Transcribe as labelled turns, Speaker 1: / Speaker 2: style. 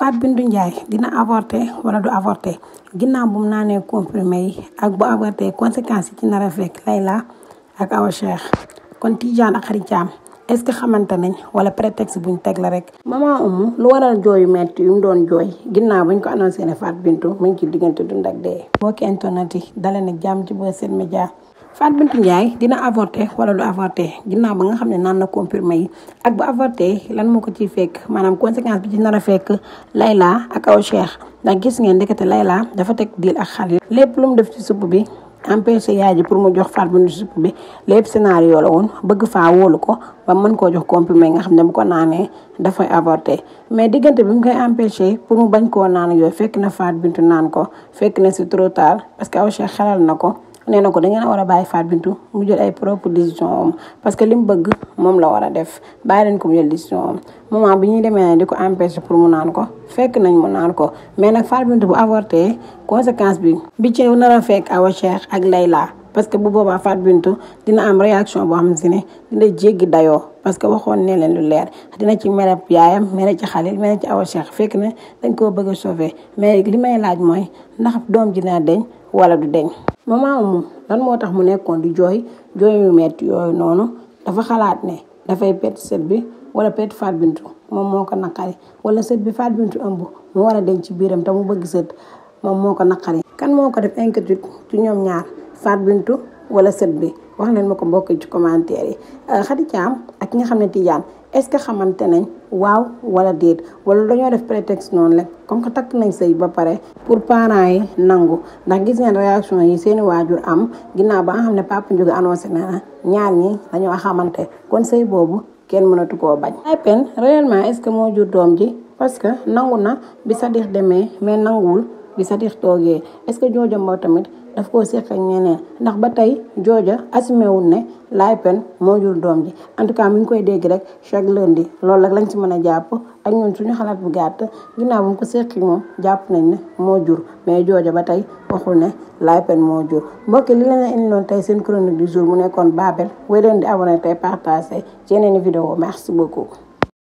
Speaker 1: Fatou Bintou Ndiaye dina avorter wala du avorter ginnaaw bu mu naanee comprimé yi ak bu avorter conséquences yi ci nar a fekk Layla ak Awa Cheikh kon Tidiane ak Khady Thiam est-ce que xamante nañ wala prétexte buñ teg la rek. maman Oumou lu waral jooyu metti yu mu doon jooy ginnaaw buñ ko annoncé ne Fatou Bintou mu ngi ci diggante dund ak dee. mbokki internet yi dalee nag jàmm ci Buzz 7 Media. Fatou Bintou Ndiaye dina avorter wala du avorter ginnaaw ba nga xam ne naan na comprimé yi ak bu avorter lan moo ko ciy fekk maanaam conséquence bi ci nar a fekk Layla ak Awa Cheikh ndax gis ngeen ndekete Layla dafa teg diil ak Khalil lépp lu mu def ci supp bi empêché yaay ji pour mu jox Fatou Bintou supp bi lépp scénario la woon bëgg faa wóolu ko ba mën koo jox comprimé nga xam ne bu ko naanee dafay avorter mais diggante bi mu koy empêché pour mu bañ koo naan yooyu fekk na Fatou Bintou naan ko fekk na c'est trop tard parce que Awa Cheikh xelal na ko nee na ko da ngeen a war a bàyyi Fatou Bintou mu jël ay propre décision am parce que li mu bëgg moom la war a def bàyyi leen ko mu jël décision am moment bi ñuy demee di ko empêcher pour mu naan ko fekk nañ mu naan ko mais nag Fatou Bintou bu avorté conséquence bi ci nar a fekk Awa Cheikh ak Layla parce que bu boobaa Fatou Bintou dina am réaction boo xam ne dina jéggi dayoo parce que waxoon ne leen lu leer dina ci mere yaayam mere ci Khalil mere ci Awa Cheikh fekk na dañ koo bëgg a sauver mais li may laaj mooy ndax doom ji dina deñ wala du deñ. maman Oumou lan moo tax mu nekkoon di jooy yu metti yooyu noonu dafa xalaat ne dafay pet sët bi wala pet Fatou Bintou moom moo ko naqari wala sët bi Fatou Bintou ëmb mu war a denc ci biiram te mu bëgg sët moom moo ko naqari. kan moo ko def inquiétude ci ñoom ñaar Fatou Bintou wala sët bi wax leen ma ko mbokk ci commentaire yi. Khady Thiam ak ki nga xam ne Tidiane est-ce que xamante nañ waaw wala déet wala dañoo def prétexte noonu rek comme que takk nañ sëy ba pare pour parents yi nangu ndax gis ngeen réaction yi seeni waajur am ginnaaw ba nga xam ne Papa Ndiouga annoncé na ñaar ñi dañoo xamante kon sëy boobu kenn mënatu koo bañ. Laypen réellement est-ce que moo jur doom ji parce que nangu na bi Sadikh demee mais nanguwul bi Sadikh toogee est-ce que jooja moo tamit daf koo seq ak ñeneen ndax ba tey jooja assumé wul ne Laypen moo jur doom ji en tout cas mi ngi koy dégg rek chaque lundi loolu rek lañ ci mën a jàpp ak ñun suñu xalaat bu gàtt ginnaaw bu mu ko seqi moom jàpp nañ ne moo jur mais jooja ba tey waxul ne Laypen moo jur. mbokk li la indi loon tey seen chronique du jour mu nekkoon Babel wéy leen di abonné tey partagé ci yeneen i vidéo merci beaucoup.